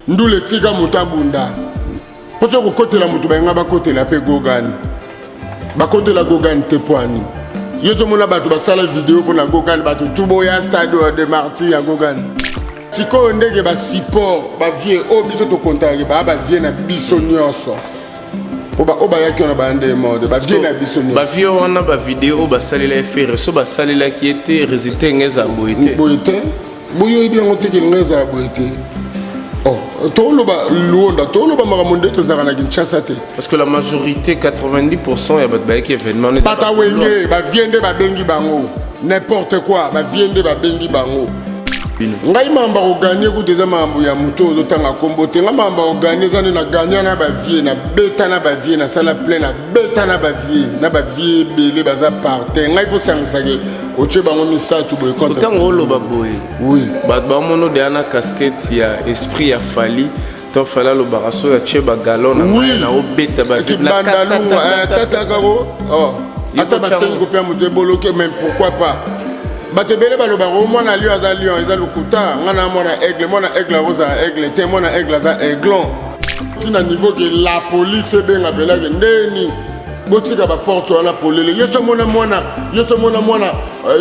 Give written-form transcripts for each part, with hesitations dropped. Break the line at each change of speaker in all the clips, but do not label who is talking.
Ndule tika moto abunda. Mpo soki kokotela moto bayenga bakotela mpe Gogani. Bakotela Gogani te mpo ani. Yo ozomona bato basala video mpo na Gogani, bato tu boya stade de martyr ya Gogani. Sikoyo ndenge ba support ba vieux oyo biso tokontaka baa ba vieux na biso nyonso. Po ba oyo bayaki wana baya nde mode ba vieux na biso nyonso.
Ba vieux wana ba video oyo basalela ye Ferre so basalelaki ye te résultat enga ezala boye te.
Boye te. Boye oyebi yango te ke nga ezala boye te. Oh, toloba luonda toloba makambo nde tozalaka na Kinshasa te.
Parce que la majorité 90% ya bato bayaki événement
bata wenge ba vieux nde babengi bango n'importe quoi ba vieux nde babengi bango. Ngai makambo ya koganye kutu eza makambo ya moto ozotanga nkombo te. Ngai makambo ya koganye eza nde na gagna na bavie, na beta na bavie, nasala plein, na beta na bavie, na bavie ebele baza par terre. Ngai fosangisake otie bango misato boye
contre. Ntango oloba boye,
oui,
bato bamono deya na casquette ya esprit ya Fally. To Fally alobaka soki atie bagalon na ngai na obeta
bandalungwa tata kako ata basengi kopia moto eboloke, mais pourquoi pas bato ebele balobaka o mwana lion aza lion, eza lokuta. Ngai na mwana aigle, mwana aigle akozala aigle te, mwana aigle aza aiglon. Ntina niveau ke la police ebenga pelake ndeni botika baporte wana polele. Yo so mona mwana, yo so mona mwana,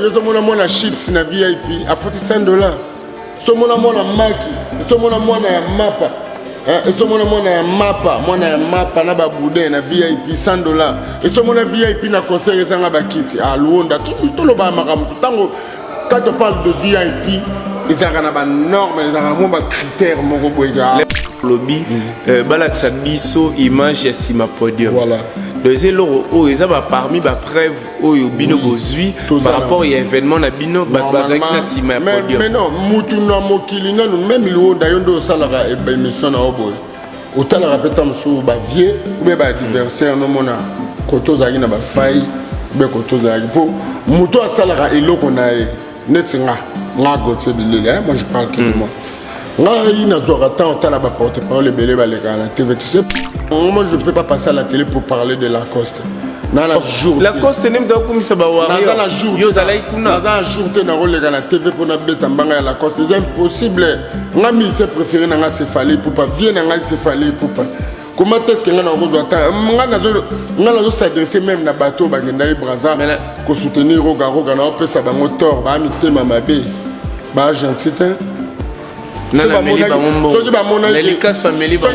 yo so mona mwana chips na VIP afuti $100. So mona mwana maki, so mona mwana ya mapa, eso mona mwana ya mapa, mwana ya mapa na baboudin na VIP $100. Eso mona VIP na concert ezanga bakiti. Ah, Luonda, toloba makambo ntango quand on parle de VIP ezalaka na banorme, ezalaka na mwa bacritère moko boye.
Lobi balakisa biso image ya nsima podium.
Voilà.
Donc eza eloko oyo eza ba parmi bapreuve oyo bino bozwi par rapport ya événement na bino, bato bazalaki na nsima ya podium.
Mais non, mutu na mokili nanu même Luonda, yo nde osalaka émission na yo boye, otalaka mpe ta mosusu bavieux ou bien baadversaire, nomona kote ozalaki na bafai ou bien kote ozalaki mpo moto asalaka eloko na ye neti nga nga Gauthier Bilele, moi je parle que de moi. Ngai nazwaka temps otala baporte parole ebele balekaka na TV. Tu sais, moi je ne peux pas passer à la télé pour parler de Lacoste. Na na jour
Lacoste nde moto akumisa
naza na jour
yo ozalaki kuna.
Naza na jour te nakoleka na TV mpo nabeta mbanga ya Lacoste, eza impossible. Nga musicien préféré na nga c'est Fally Ipupa, vieux na ngai c'est Fally Ipupa. Comment est-ce que nga nakozwa temps? Nga nazo s'adresser même na bato oyo bakendaki Braza kosoutenir Roga Roga, naopesa bango tort, baa mitema mabe, baa gentil te. Soki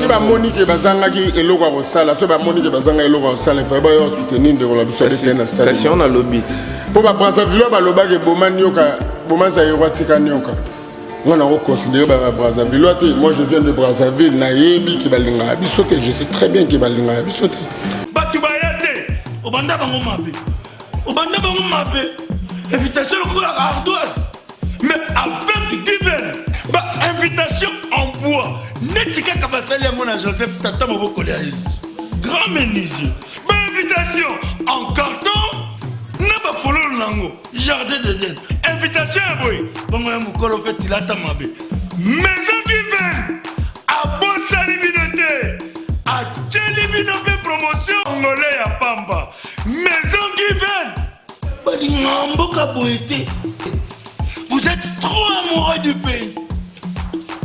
bamoni ke bazangaki eloko ya kosala, soki bamoni ke bazangaki eloko ya kosala, efai bayo basoutenir ndeko na biso abetee na stade.
Kasi on alobi
mpo babrazzaville balobaki boma nioka, boma Zaïrois, tika nioka. Nga nako considérer ba Brazzaville te. Moi je viens de Brazzaville, nayebi ke balingaka biso te, je sais très bien ke balingaka biso te.
Bato baya te, obanda bango mabe, obanda bango mabe, invitation lokola ardoise, mais avec Given ba invitation en bois neti kaka basali yango na Joseph tata mobokoli ya Yesu grand menuisier, ba invitation en carton na bafololo nango jardin d'Eden, invitation ya boye bongo ya mokolo mpe tilata mabe. Maison Given abosani bino te, atieli bino mpe promotion ngole ya pamba. Maison Given balinga mboka boye te. Vous êtes trop amoureux du pays.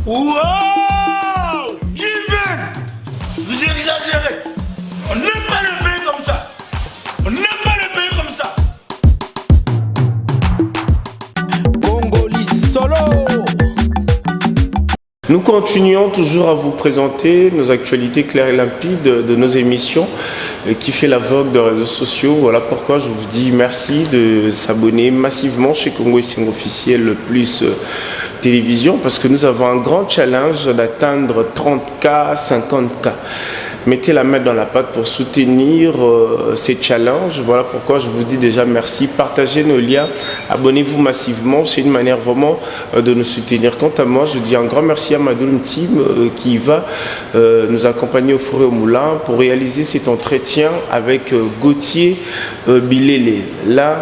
Wow! Given, vous exagérez. On n'aime pas le pays comme ça, on n'aime pas le pays comme ça.
Congoli solo.
Nous continuons toujours à vous présenter nos actualités claires et limpides de nos émissions qui fait la vogue des réseaux sociaux. Voilà pourquoi je vous dis merci de s'abonner massivement chez Congo Esengo officiel plus télévision, parce que nous avons un grand challenge d'atteindre 30K, 50K. Mettez la main dans la pâte pour soutenir ces challenges. Voilà pourquoi je vous dis déjà merci. Partagez nos liens, abonnez-vous massivement. C'est une manière vraiment de nous soutenir. Quant à moi, je dis un grand merci à Madoum Team qui va nous accompagner au four et au moulin pour réaliser cet entretien avec Gauthier Bilele, l'un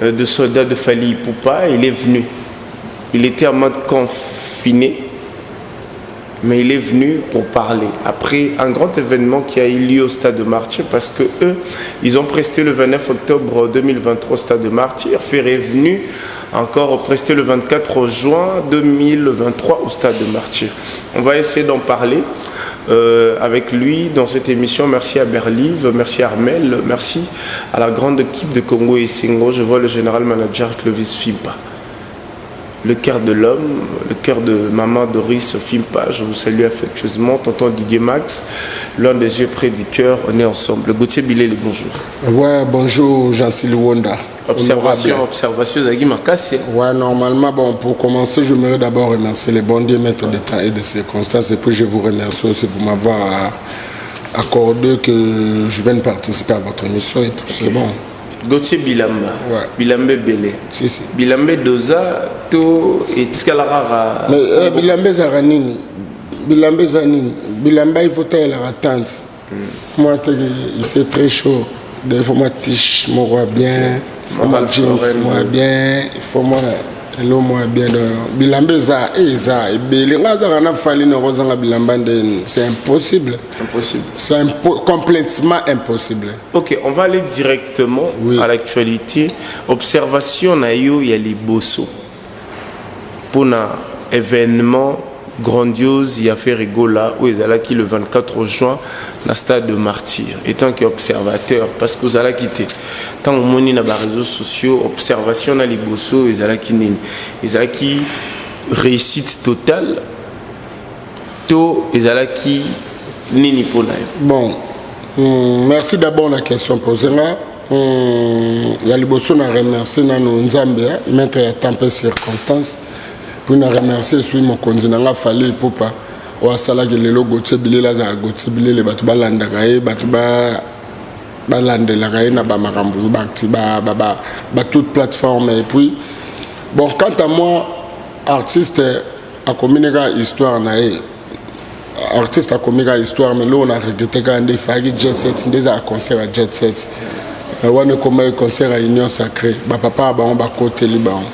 de soldats de Fally Ipupa. Il est venu. Il était en mode confiné, mais il est venu pour parler. Après un grand événement qui a eu lieu au Stade de Martyrs, parce que eux, ils ont presté le 29 octobre 2023 au Stade de Martyrs. Ferré est venu encore presté le 24 juin 2023 au stade de Martyr. On va essayer d'en parler avec lui dans cette émission. Merci à Berlive, merci à Armel, merci à la grande équipe de Congo Esengo. Je vois le général manager Clovis Fimpa. Le cœur de l'homme, le cœur de maman Doris Fimpa. Je vous salue affectueusement. Tonton Didier Max, l'un des yeux près du cœur, on est ensemble. Gauthier Bilele, bonjour.
Ouais, bonjour Jean-Sylvain Wonda.
Observation, observation, Zagi Makassi.
Ouais, normalement, bon, pour commencer, je voudrais d'abord remercier les bons dieux, maîtres de temps et de circonstances. Et puis, je vous remercie aussi pour m'avoir accordé que je vienne participer à votre émission. Et puis, c'est bon.
Gauthier Bilamba.
Ouais.
Bilambe Bele.
Si, si.
Bilambe Doza, to etikala kaka.
Mais Bilambe ezalaka nini? Bilambe eza nini? Bilamba, il faut taillelaka tente. Moi, il fait très chaud. Il faut moi tiche moko ya bien, il faut moi jeans moko ya bien, il faut moi elo moko ya bien. Donc bilamba eza ebele. Nga azalaka na Fally, na kozanga bilamba ndeni, c'est impossible.
Impossible.
C'est complètement impossible.
Ok, on va aller directement à l'actualité. Observation na yo ya liboso mpona événement grandiose ya Ferre Gola oyo ezalaki le 24 juin na stade de Martyr, étant que observateur, parce que ozalaki te, ntango omoni na baréseaux sociaux, observation na liboso ezalaki nini? Ezalaki réussite totale to ezalaki nini mpona yo?
Bon, merci d'abord la question posée nga. Ya liboso, na remercie nano Nzambe, maître ya temps mpe circonstance, puis na remercie esui mokonzi na nga Fally Ipupa, oyo asalaki lelo Gauthier Bilele azalaka Gauthier Bilele. Bato balandaka ye, bato balandelaka ye na bamakambo ba toute plateforme. Et puis bon, quant à moi, artiste akomi ne kaka histoire na ye, artiste akomi kaka histoire. Mais loko na regrette kaka nde efalaki Jet Set, nde ezala concert ya Jet Set wana, ekomaki concert ya Union Sacrée. Bapapa ya bango bakoteli bango.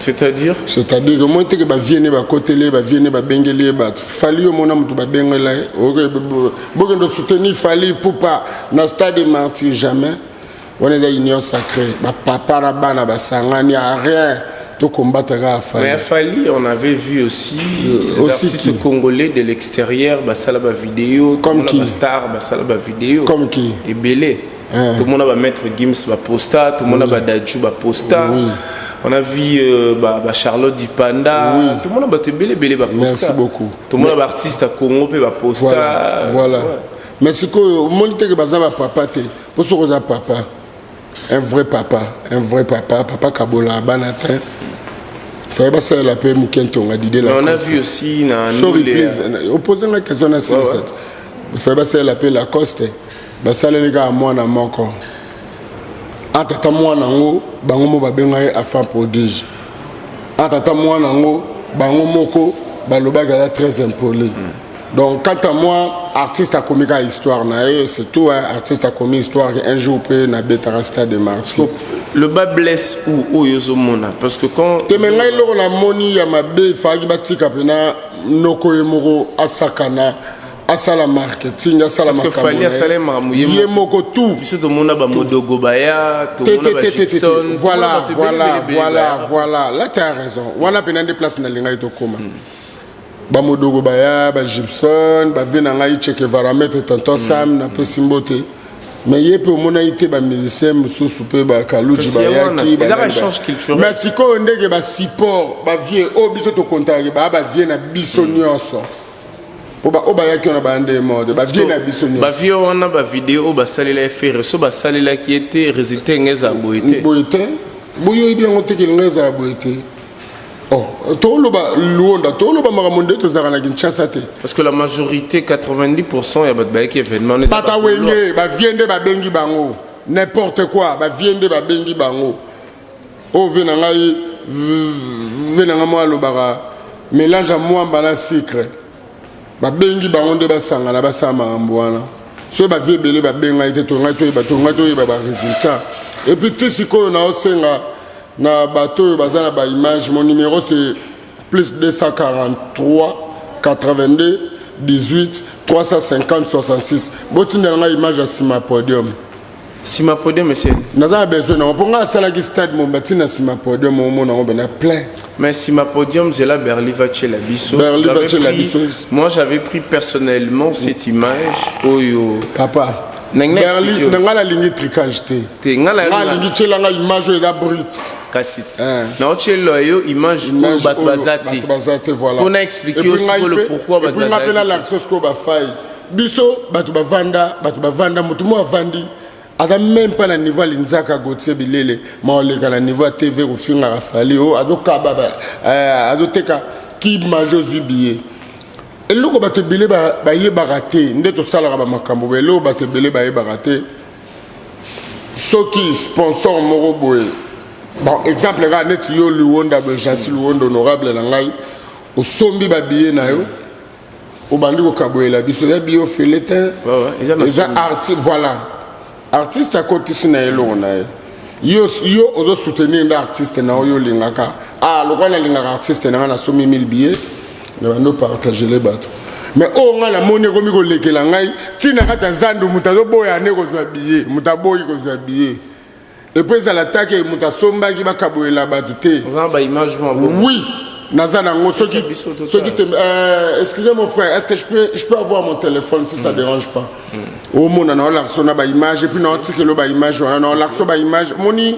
C'est-à-dire?
C'est-à-dire omoni teke bavie ne bakoteli ye, bavie ne babengeli ye bato. Fally, yo mona moto babengela ye, bokende soutenir Fally Ipupa na stade Martyr, jamais. Wana eza Union Sacrée, bapapa na bana basangani ya rien, tokombataka
Mais
Fally.
à Fally, on avait vu aussi les
Aussi
artistes
qui?
congolais de l'extérieur, basala ba vidéo,
Comme qui?
Ba star, basala ba vidéo.
Comme qui?
Ebele.
Hein.
Tout le monde a Maître Gims ba posta, tout le monde a ba Dadju ba posta. On a vu ba Charlotte Dipanda, tout le monde a ba ebele ebele ba posta.
Merci beaucoup.
Tout le monde a ba artiste à Congo pe ba posta.
Voilà. Mais sikoyo omoni teke baza bapapa te, mpo soki oza papa, un vrai papa, un vrai papa, papa kabola bana te. Faye basalela mpe moke ntonga Dide.
Mais on a vu aussi na
Sorry,
nous, les-
please, opose nga question na 67. Faye basalela mpe Lacoste, basaleli kaka mwana moko, atata mwana yango bango mo babenga ye enfant prodige, atata mwana yango bango moko balobaki aza très impoli. Donc quant à moi, artiste akomi kaka histoire na ye, c'est tout, hein. Artiste akomi histoire ke un jour mpe nabetaka stade de Martyr.
Le bât blesse où, oyo ozomona, parce que quand
Te, me ngai eloko namoni ya mabe, efalaki batika mpena noko ye moko asakana, asala marketing, asala
Parce que
makambo
Fally
na ye.
asala makambo ye
Ye moko tout.
Biso tomona bamodogo baya,
Te,
tomona
te, te, te, te, te.
bagibson.
Voilà, voilà, là tu as raison. Wana mpena nde place nalingaki tokóma. Bamodogo baya, bagibson bave na ngai Cheke Varamètre, tonton Sam, napesi mbote. Mais ye mpe omonaki te, bamusicien mosusu mpe bakaluji
Kasi yango wana,
bayaki.
ezaka échange culturel.
Mais sikoyo ndenge basupport bavie oyo biso tokontaki, baya bavie na biso nyonso, mpo oyo bayaki wana baya nde mode bavie na biso nyonso.
Bavie wana, bavideo oyo basalela Ferre, so basalelaki ye te, résultat enge ezala boye te.
Boye te, boye oyebi yango te, kelinga ezala boye te. Oh, toloba Luonda, toloba makambo nde tozalaka na Kinshasa te.
Parce que la majorité, 90 ya bato bayaki événement wana eza
Bata Wenge, bavie nde babengi bango, n'importe quoi. Bavie nde babengi bango. Oyo vie na ngai, vie na ngai moko alobaka mélange ya mwamba na sucre. Babengi bango nde basangana, basala makambo wana. Soki bavie ebele babengai te, tongai toyeba, tongai toyeba barésultat. Et puis ti sikoyo naosenga na bato oyo baza na baimage, mon numéro c'est plus 243 82 18 350 66. Botindela ngai image ya nsima podium.
Nsima podium eseni.
Naza na besoin nango mpo ngai asalaki stade momba ntina nsima podium, omona yango bena plein.
Mais nsima podium, zela Berliva tiela biso.
Berliva
J'avais
tiela
pris-
biso.
Moi, j'avais pris personnellement cette image oyo.
Papa
Ndenge na
Berli,
expliquer.
na ngai nalingi tricage te.
Te, ngai
Ngai nalingi tielanga image oyo eza brute.
Kasi ti
Eh.
naotiela yo image oyo bato baza te.
Bato baza te, voilà.
Mpona expliquer
Et puis
yo sikoyo
ngai
le pourquoi
et
bato
puis ngai mpe
bazalaki te.
nalakisa sikoyo bafai biso bato bavanda, bato bavanda, motu mo avandi aza même pas na niveau ya linzaka Gautier Bilele, ma oleka na niveau ya TV kofingaka Fally o azokaba azoteka kimajo ozwi billet. Eloko bato ebele bayebaka te nde tosalaka bamakambo boye, eloko bato ebele bayebaka te, soki sponsor moko boye, bon, exemple kaka neti yo Luwonda boye, Jansi Luwonda, honorable na ngai, osombi babillet na yo, obandi kokaboyela biso, eza billet ofele te.
Ouais, eza na
Eza
sombi.
Voilà, artiste akotisi na ye eloko na ye, yo ozosoutenir nde artiste na oyo olingaka. Ah, lokola nalingaka artiste na ngai, nasomi 1000 billets na bando partagele bato. Mais oyo ngai namoni ekomi kolekela ngai ntina kati ya zandu, moto azoboya nde kozwa billet, moto aboyi kozwa billet, et puis ezala take moto asombaki bakaboyela bato te.
Oza na baimage mwa bongo?
Oui, naza nango soki
Biso total.
Soki te, excusez mon frère, est-ce que je peux avoir mon téléphone, si ça dérange pas? Omona na olakisa na baimage et puis na otikelo baimage wana, na olakisa baimage. Moni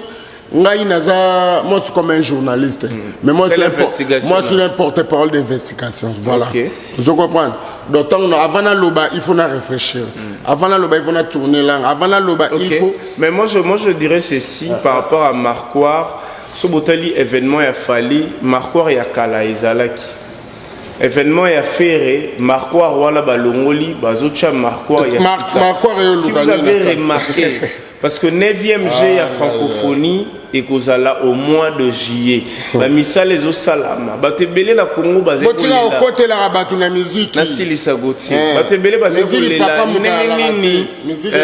ngai naza, moi, c'est comme un journaliste, mais moi
C'est l'investigation,
moi, je suis
là.
un porte-parole d'investigation, voilà. Vous comprenez? Donc tant avant naloba, il faut na réfléchir. Avant naloba, il faut na tourner langue. Avant naloba,
Ok.
il faut
Mais moi, je dirais ceci par rapport à Marquoir. So botali événement ya Fally, Marquoir ya kala ezalaki. Événement ya Ferré, Marquoir wana balongoli, bazotia Marquoir ya sika.
Marquoir eyo
Si
luka
vous
nini
avez
na kati?
remarqué, parce que 9e G ya francophonie ekozala au mois de juillet. Bamisala ezosalama. Bato ebele na Congo bazali
Botika
kolela.
kokotelaka bato na miziki.
Nasilisa, Gautier.
Eh.
Bato ebele bazali
Miziki,
kolela
papa moto
ndenge
ayalaka
nini
te. Miziki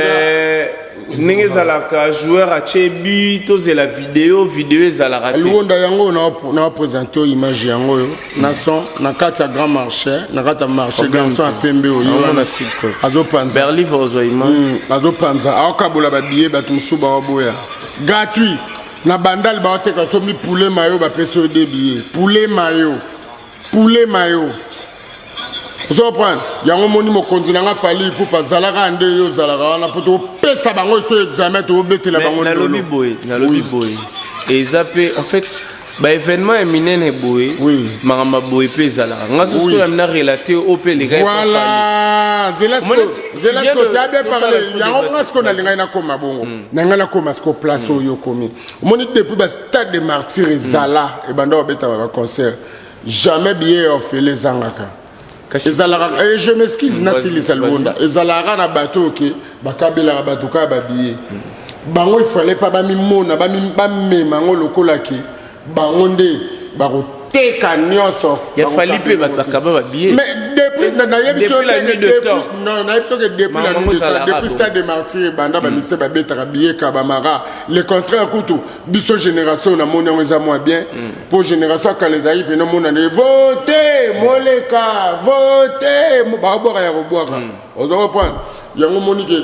ndenge ezalaka, joueur atie but, tozela video, video ezalaka te.
Luwonda, yango na présente oyo image yango oyo na son na kati ya grand marché, na kati ya marché, garçon ya pembe oyo
Naomona
wana
TikTok.
azopanza.
Berlive ozwa image.
Azopanza, aokabola babillet, bato mosusu baoboya gratuit. Na Bandal baoteka, sombi poulet mayo, bapesi oyo de billet, poulet mayo, poulet mayo, ozocomprendre yango. Moni mokonzi na nga Fally Ipupa azalaka nde oyo ozalaka wana mpo topesa bango eso examen, tobetela
Mais
bango
nalobi
ndolo.
boye, nalobi boye, eza mpe en fait baévénement ya minene boye, makambo ya boye mpe ezalaka. Nga so sikoyo na relate oyo mpe eleka.
Voilà, zela.
Omoni,
Zela
tu viens
siko, tu as bien
tosala
parlé.
biso
Yango
débat.
nga siko nalingai nakóma bongo, na ngai nakóma siko place oyo okomi. Omoni, depuis bastade de Martyr ezala, ebanda babetaka baconcert, jamais billet ya ofele ezangaka.
Kasi
Ezalaka je m'excuse, nasilisa.
Vas-y.
Luwonda, ezalaka na bato oke bakabelaka bato kaka babillet. Bango ifale pa bamimona, bamema yango lokola ke bango nde bakoteka nyonso.
Ya Fally mpe bato bakaba babillet.
Mais depuis nayebi
Depuis la nuit de temps.
Non, nayebi soki depuis la
Maman
nuit de temps,
ezalaka
depuis
bongo.
stade de Martyr ebanda, bamise babetaka billet kabamara. Le contraire kutu, biso génération namoni yango eza mwa bien, mpo génération ya kala ezalaki pene omona ndenge vote moleka vote, bakobwaka ya kobwaka. Oza comprendre yango? Omoni ke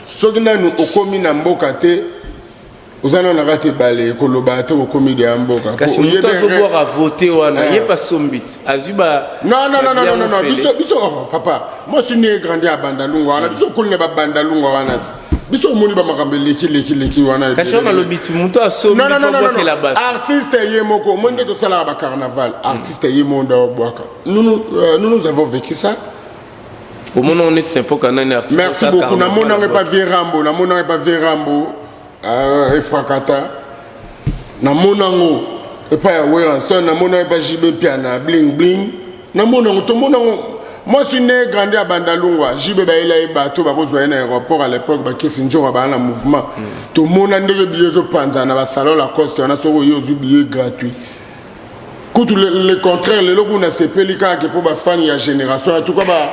soki nanu okomi na mboka te, oza nano na kati ebale, koloba te okomi de ya mboka.
Kasi
Po
moto
oyebi
azobwaka vote wana,
Eh.
ye pasombi ti azwi ba
Non, non, non, non, non, non, non.
ofele.
Biso, biso, oh, papa, moi je suis né et grandi à Bandalungwa wana. Biso okoli na babandalungwa wana ti. Biso omoni bamakambo eleki leki leki wana.
Kasi wana alobi ti moto asombi
Non, non, non, non, non,
kobwakela
non.
bato.
Artiste ye moko, omoni nde tosalaka bacarnaval, artiste ye moko nde obwaka. Nous, nous avons vécu ça.
Omona ngo neti mpoka nani artiste
Merci
osala
beaucoup.
carnaval?
Namoni yango epa vieux Rambo, namoni yango epa vieux Rambo, Efrakata. Namoni yango epai ya Werrason, namoni yango epa JB Mpiana, bling bling. Namoni yango, tomoni yango. Moi, suis né grandi à Bandalungwa. JB bayela ye bato bakozwa ye na aéroport à l'époque, bakesi njonga baa na mouvement. Tomona ndenge billet ezopanzana na basalon Lacoste wana, soki oye ozwi billet gratuit. Kutu le contraire, lelo kuna sepeli kaka mpo bafani ya génération, en tout cas ba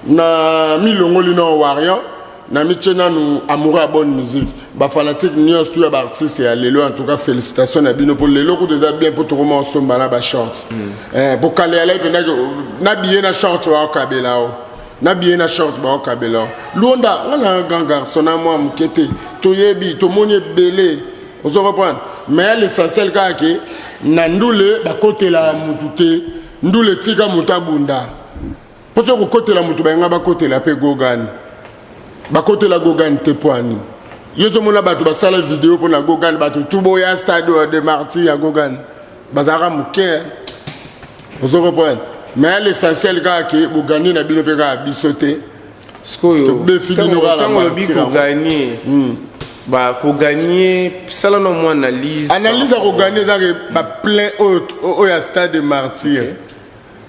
na milongoli na warrior na mitie nanu amoureux ya bonne musique, bafanatique nyonso ya baartiste ya lelo, en tout cas félicitation na bino, mpo lelo kutu eza bien, mpo tokoma osomba na bashort. Po kala yalai mpendaki na billet na short waokabela o. Na billet na short baokabela. Luonda, nga na grand garçon na mwa moke te. Toyebi, tomoni ebele. Ozo comprendre? Mais l'essentiel kaka ke na ndule bakotela mutu te. Ndule tika mutu abunda. Mpo soki kokotela mutu bayenga bakotela mpe Gogani. Bakotela Gogani te mpo ani. Yo ozomona bato basala video mpo na Gogani, bato tu boya stade de martyr ya Gogani. Bazalaka moke. Ozo comprendre? Mais l'essentiel kaka ke bogani na bino mpe kaka biso te.
Sikoyo
Tobeti bino kaka na
ntango olobi
martyr yango.
koganye, ba koganye, sala na mwa analyse.
Analyse ya koganye eza ke ba plein oyo oyo ya stade de martyr.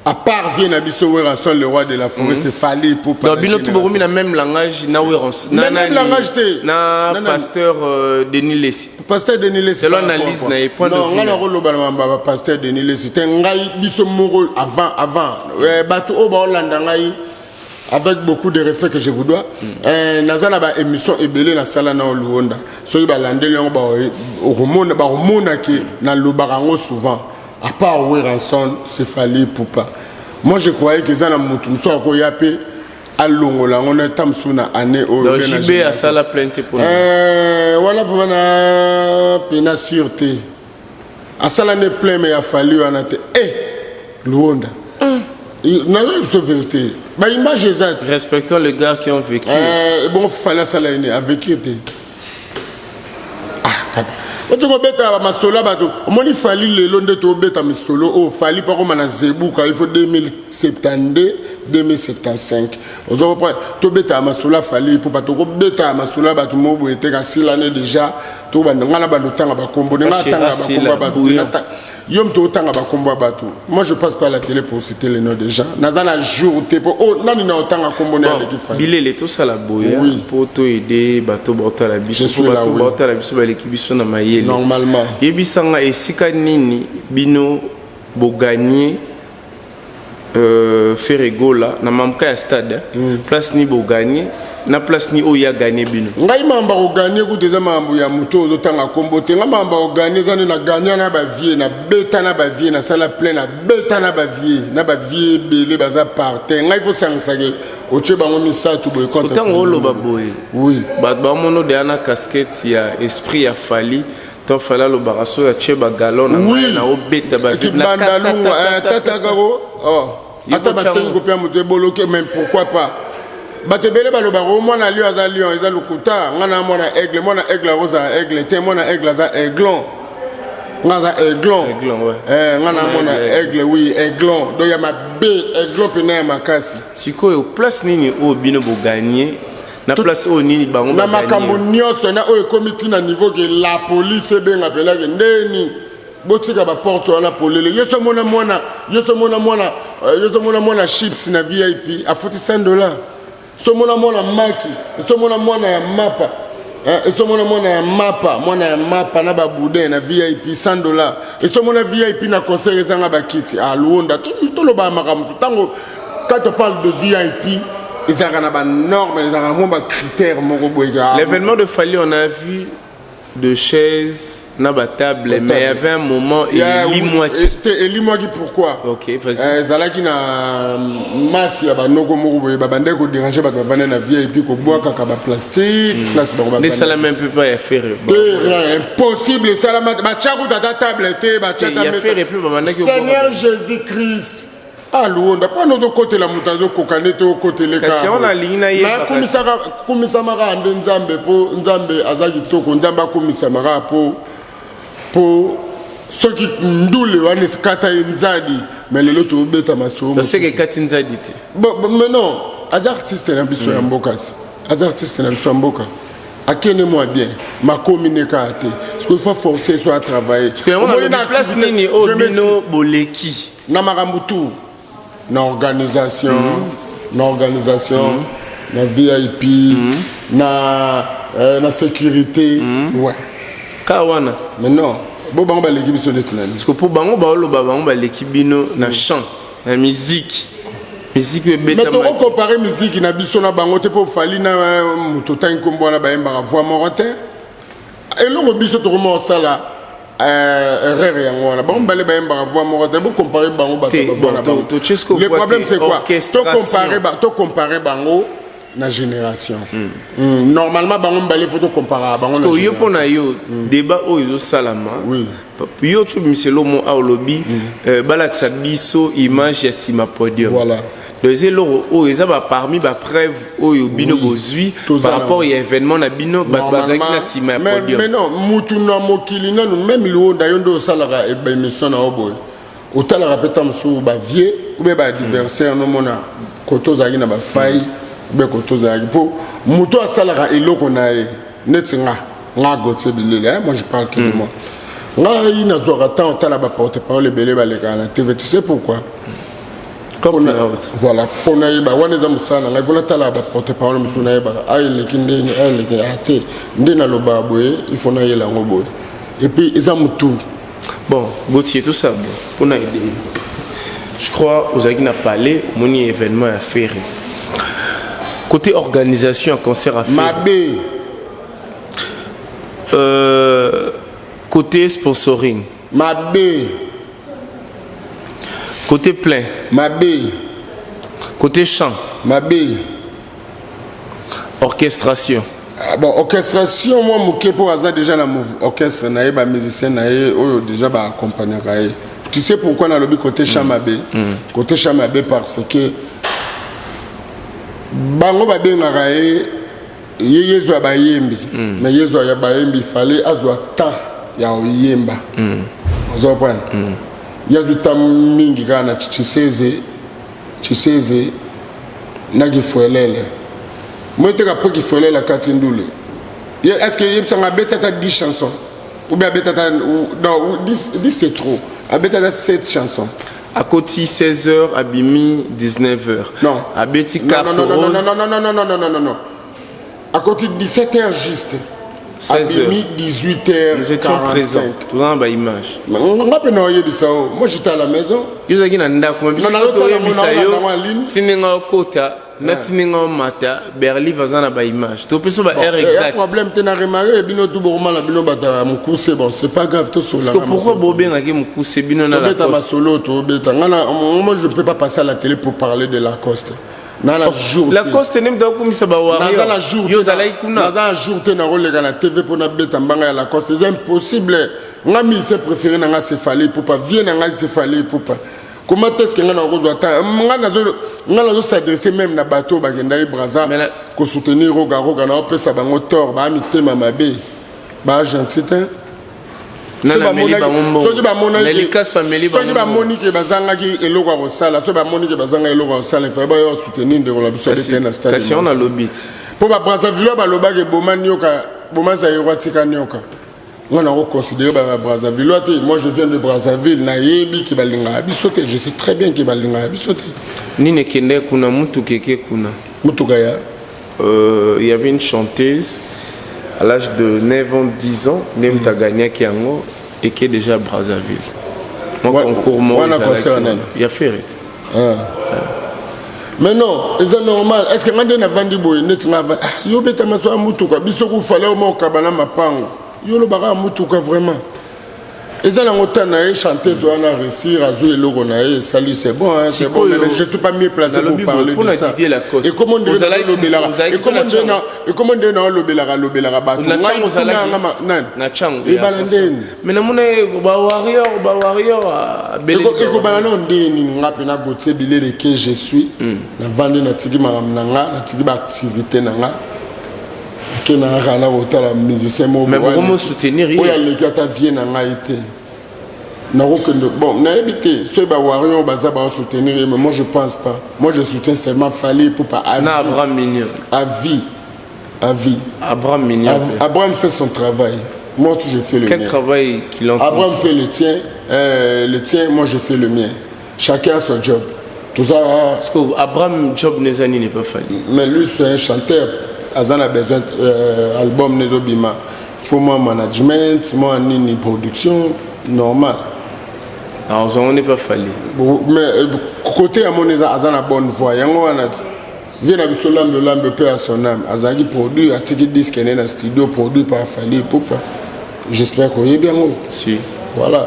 À part vient na biso Werrason le roi de la forêt, c'est Fally Ipupa.
Donc bino tout bokomi na même langage na Werrason. Na
Mais même
nani?
langage te.
Na
Na nani?
pasteur Denis Lessi.
Pasteur Denis Lessi.
Selon
par rapport
analyse
à quoi?
na ye, point de
Non,
vue
nga
na
na koloba na mamba ba pasteur Denis Lessi te ngai biso moko avant avant. Bato oyo baolanda ngai avec beaucoup de respect que je vous dois. Naza na ba émission ebele na sala na Luonda. Soki balandeli yango ba okomona ba komona ke na lobaka yango souvent. À part Werrason, c'est Fally Ipupa. Moi je croyais que eza na mutu mosusu akoya pe alongola yango na ta mosusu na année oyo.
Donc
Bien na
JB
génération.
asala plainte pour
Wana vraiment na pena sûreté. Asala ne plein mais ya Fally wana te. Luonda. Nazo biso vérité. Ba image eza te.
Respectons les gars qui ont vécu.
Bon Fally asala ini a vécu te. Ah papa. Oto kobeta ba masolo bato. Omoni Fally lelo nde to beta misolo o Fally pa koma na Zebuka il faut 2072 2075. Ozo comprendre to beta masolo Fally pour bato ko beta masolo bato mo boye te kasi l'année déjà to ba ngana ba lotanga ba kombo nga
Bashira
tanga ba kombo
Sila,
bato
Bouillon.
na yo mto otanga ba kombo bato. Moi je passe pas la télé pour citer les noms des gens. Naza na jour te po oh nani na otanga kombo na
Bon,
aleki Fally.
Bilele to sala boya
Oui.
po to aider bato ba la biso
Je suis
po
là,
bato
oui.
ba la biso baleki biso na mayele.
Normalement.
Yebisanga esika nini bino bogagner Ferre Gola na mamka ya stade, place ni bogagner na place ni oyo ya gagner bino.
Ngai mamba kogagner kutu eza mambo ya moto ozotanga kombo te. Ngai mamba kogagner eza nde na gagner na ba vie, na beta na ba vie, na sala plein, na beta na ba vie, na ba vie ebele baza par terre. Ngai faut sangisake otie bango misato boye contre
Ntango
Fally.
oloba boye.
Oui.
Bato bamono deya na casquette ya esprit ya Fally. To Fally alobaka so ya tie ba galon na
Oui.
ngai na obeta ba vie na
Kibanda
kata,
lungwa,
tata, tata,
tata kako, oh.
Ye
Ata
kotia
basengi
ngo.
kopia moto eboloke, mais pourquoi pas? Bato ebele balobaka o mwana lion aza lion, eza lokuta. Nga na mwana aigle, mwana aigle akozala aigle te, mwana aigle aza aiglon. Nga aza aiglon.
Aiglon, ouais.
Nga na mwana
Aigle.
aigle, oui, aiglon. Donc ya mabe, aiglon pena ya makasi.
Sikoyo place nini oyo bino bogagner na place oyo nini bango
na
bagagner?
makambo nyonso na oyo ekomi ntina niveau ke la police ebenga pelake ndeni botika ba porte wana polele. Yo so mona mwana, yo so mona mwana, yo so mona mwana chips na VIP afuti $100. So mona mwana maki, so mona mwana ya mapa. So mona mwana ya mapa, mwana ya mapa na ba boudin na VIP $100. So mona VIP na concert ezanga ba kiti. Ah Luonda, toloba makambo. Tango quand on parle de VIP, ezalaka na ba normes, ezalaka na mwa ba critères moko boye ka.
L'événement de Fally, on a vu de chaises na ba table,
Ba
mais il y
table.
avait un moment
Yeah,
Eli
oui,
Mwaki.
eh, te, Eli Mwaki pourquoi?
Ok, vas-y.
Ezalaki na masse ya banoko moko boye, babandaki kodéranger bato bavanda na VIP, kobwakaka ba plastique, place bango bavanda.
Nde esalama un peu pas ya Ferre.
Te, rien, impossible esalama te. Batya kutu ata table te, batya
Te,
ata
ya
mesa.
Ferre mpe babandaki kobwaka.
Seigneur Jésus-Christ. Ah, Luonda, mpo na ozokotela moto azokoka nde te okotele
Kasi
kaka
yango
boye.
nalingi nayeba
Na
kasi.
kumisamaka nde Nzambe, mpo Nzambe aza kitoko, Nzambe akumisamaka mpo soki ndule wana esikata ye nzadi, mais lelo tobeta masolo
Donc, c'est que
mosusu.
kati nzadi te.
Bon, bon, mais non, aza artiste na biso ya mboka ti. Aza artiste na biso ya mboka. Akende mwa bien, makomi ne kaka te. Parce qu'il faut forcer soit à travailler.
Parce que yango
Omoni
nalobi
na
place
activité,
nini oyo
je m'excuse.
bino boleki?
Na makambo tout, na organisation, na organisation, na VIP, na sécurité, ouais.
Ka wana.
Mais non, bo bango baleki biso neti na nini?
Parce que po bango baoloba bango baleki bino na chant, na musique. Musique oyo
Mais
ebetama
toko comparer musique na biso na bango te, po Fally na moto otangi nkombo wana bayembaka voix moko te. Eloko biso tokoma kosala Erreur yango wana, bango mibale bayembaka voix moko te. Bocompare bango, bato bavoix na bango. Le problème, c'est quoi? Tocompare bango na génération. Normalement bango mibale, faut tocompara bango na
yo. Mpo na yo, débat oyo ezosalama, yo tobimisa elomo awa, olobi balakisa biso image ya nsima podium.
Voilà.
Donc eza eloko oyo eza parmi bapreuve oyo bino bozwi par rapport ya événement na bino, bato bazalaki na nsima ya podium.
Mais non, mutu na mokili nanu, même Liwonda, yo nde osalaka baémission na yo boye, otalaka mpe ta mosusu bavieux ou bien baadversaire, nomona kote ozalaki na bafai ou bien kote ozalaki, mpo moto asalaka eloko na ye neti nga Gautier Bilele. Moi, je parle que de moi. Ngai nazwaka temps otala baporte parole ebele balekaka na TV. Tu sais pourquoi? Voilà, mpo nayeba wana eza mosala na ngai. Mpo natala baporte parole mosusu, nayebaka a eleki ndeni, a eleki a te. Nde nalobaka boye, il faut nayela yango boye, et puis eza motu.
Bon, Gautier, tout ça bon mpona aider, je crois ozalaki na palais, omoni événement ya Ferre. Côté organisation ya concert à Ferre,
mabe.
Côté sponsoring,
mabe.
Côté plein,
mabe.
Côté chant,
mabe.
Orchestration.
Ah, bon, orchestration mwa moke, mpo aza déjà na orchestre na ye, bamusicien na ye oyo déjà baaccompagnaka ye. Tu sais pourquoi nalobi côté chant mabe? Côté chant mabe parce que bango babengaka ye, ye yezwa bayembi, mais yezwa ya bayembi, fallait azwa temps ya koyemba. Oza comprendre? Ye azwi temps mingi kaka na Chiseze, Chiseze na Kifuelele. Moi teka mpo Kifuelele akati ndule. Ye, est ce que yebisanga, abeti ata 10 chansons ou bien abeti ata, non, 10, 10 c'est trop, abeti ata 7 chansons?
Akoti 16h, abimi 19h.
Non.
Abeti
Non,
carte
non, non,
rose.
Non, non, non, non, non, non, non, non, non, akoti 17 heures juste.
16 heures.
Abimi 18 heures.
Nous étions présents, toza na baimage.
Nga mpe na oyebisa o, moi j'étais à la maison.
Yo ozalaki na ndako, ma biso
Non, nazotala
toyebisa
ngo
yo.
na en ligne.
Tindenge okota na tindenge omata berlive, aza na baimage, topesa ba heure
Ya
exact.
problème te, na remarque bino tu bokomana, bino bato ya mokuse. Bon, c'est pas grave.
Parce que
tosolaka.
pourquoi bobengaki mokuse bino na
Tobeta
Lacoste?
Masolo tobeta. Nga na moi, je ne peux pas passer à la télé pour parler de Lacoste. Na na jour te.
Lacoste nde moto akomisa
Naza na
bawarrior.
jour
Yo
te
ozalaki kuna.
Naza na jour te nakoleka na TV mpo nabeta mbanga ya Lacoste, eza impossible. Nga musicien préféré na nga c'est Fally Ipupa, vieux na ngai c'est Fally Ipupa. Comment est-ce que nga nakozwa ta nga nazo s'adresser même na bato oyo bakendaki Braza
Mais
kosoutenir Roga Roga, na opesa bango tort, baa mitema mabe, baa gentil te.
Nani ameli bango mbongo?
Soki bamonaki
Na likaso ameli
soki
bango mbongo.
bamoni ke bazangaki eloko ya kosala, soki bamoni ke bazangaki eloko ya kosala, efai bayo soutenir ndeko na biso abeteli na stade.
Kasi on alobi ti
Mpo babrazzaville balobaki boma nioka, boma Zaïrois, atika nioka. Nga nakoconsidere babrazzaville te. Moi, je viens de Brazzaville, nayebi ke balingaka biso te. Je sais très bien ke balingaka biso te.
Nini ekende kuna, mutuka eke kuna?
Mutuka ya
Il y avait une chanteuse à l'âge de 9 ans, 10 ans, nde moto agagnaki yango, eke déjà à Brazzaville. Mwa concours moko
Wana
ezalaki
concert
wana.
Nani?
Ya Ferre.
Mais non, eza normal. Est ce que nga nde navandi boye neti nga ah, yo beta maso ya mutuka, biso kufale oma okaba na mapango, yo olobaka ya mutuka? Vraiment, eza nango ta na ye chanteuse wana réussir, azwi eloko na ye, esali, c'est bon, hein, c'est bon.
Sikoyo,
Mais je suis pas mieux placé pour
nalobi boye,
parler de
mpona
ça.
Didier Lacoste,
Ekoma ndenge nalobelaka,
ozalaki
ekoma
mpe na
ndenge ekoma ndenge naolobelaka lobelaka bato.
Na
Ngai
ntango
tuna
ozalaki
yanga nani
na ntango
ebala ndeni?
Mais namona bawarrior, bawarrior abeleli.
Ekobala nao ndeni? Nga mpe na Gautier Bilele ke je suis, navandi, natiki makambo na nga, natiki baactivité na nga, ke na kaka na kotala musicien moko
Mais
boye
bokomo soutenir ye.
Oyo aleki ata vieux na ngai te. Nakokende, bon, nayebi te soki bawarrior baza baosoutenir ye, mais moi je pense pas. Moi, je soutiens seulement Fally Ipupa à
Na
vie.
Abraham Mignon.
À vie, à vie.
Abraham Mignon.
Abraham fait son travail, moi aussi je fais le
Quel
mien.
travail qu'il entend?
Abraham fait le tien, le tien, moi je fais le mien. Chacun a son job. Tout ça,
Parce que Abraham job nezani n'est pas Fally.
Mais lui, c'est un chanteur. Aza na besoin album nezobima. Faut moi management, moi nini production, normal.
Alors on n'est pas Fally.
Bon, mais côté ya moni eza aza na bonne voix. Yango wana ti. Vieux na biso Lambe Lambe, paix à son âme. Azalaki produit, atiki disque ne na studio produit par Fally Ipupa. J'espère koyebi yango.
Si.
Voilà,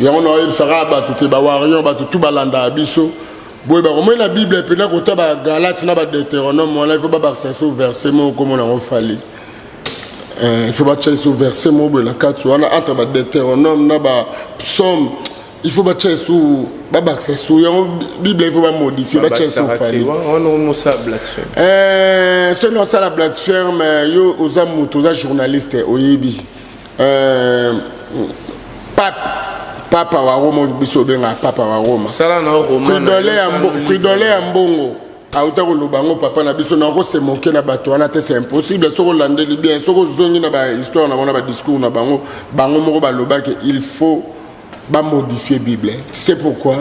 yango na oyebisaka bato te, bawarrior, bato tu balandaka biso boye, bakomoi na Bible mpena kota Bagalate na Badeutéronome wana, il faut babakisa so verset moko komona yango Fally. Il faut batya so verset moko boye na kati wana, entre Badeutéronome na Bapsaume, il faut batya so, babakisa so yango. Bible, il faut bamodifie, batya so Fally.
Wana omosala blasphème.
Soki osala blasphème, yo oza moto, oza journaliste, oyebi pape, papa wa Roma, biso obengaka papa wa Roma.
Sala na roman.
Fridolin ya mbongo auta koloba yango, papa na biso. Nakose moke na bato wana te, c'est impossible. Soki olandeli bien, soki ozongi na bahistoire na bango, na badiscours na bango, bango moko balobaki il faut bamodifie Bible. C'est pourquoi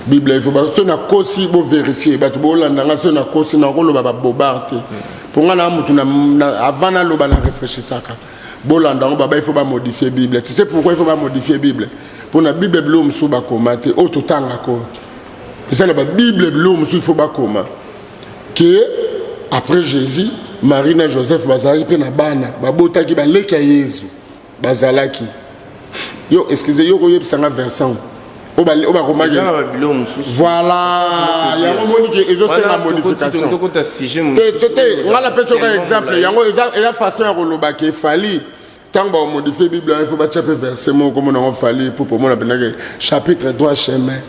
Bible, il faut so nakosi, bovérifie. Bato bolandanga, so nakosi, nakoloba babobar te, mpo nga na mutu, avant naloba, na réfléchisaka. Bolanda yango, baba, il faut bamodifie Bible. Tu sais pourquoi il faut bamodifie Bible? Mpo na Bible, biloko mosusu bakoma te. Oyo totangaka oyo eza na babible, biloko mosusu il faut bakoma ke après Jésus, Marie na Joseph bazalaki mpe na bana, babotaki baleki ya Yezu bazalaki. Yo, excuse, yo koyebisanga version oyo bakomaki.
Eza na babiloko mosusu.
Voilà, yango moniki ezosenga modification.
Tokota sujet.
Te, te, te, nga napesi oka exemple. Yango eza façon ya koloba ke Fally, ntango bamodifie Bible wana, il faut batya mpe verset moko komona yango Fally po pomona mpendake chapitre droit chemin,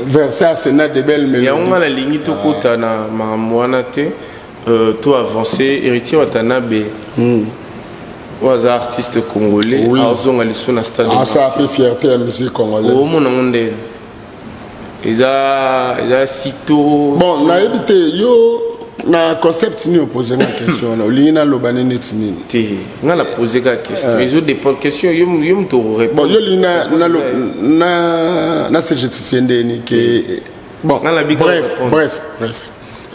verset arsenal de belle.
Yango nga nalingi tokota na makambo wana te, to avance. Héritier Watanabe oyo aza artiste congolais, azonga lisusu na stade.
Asala mpe fierté ya musique congolaise.
Omona yango ndeni? Eza sito.
Bon, nayebi te, yo na concept nini opose nga question wana? Olingi naloba nini, neti nini?
Te, nga na pose kaka question, ezodépendre question yo moto.
Bon, yo olingi na se justifie ndeni ke bon, bref, bref, bref,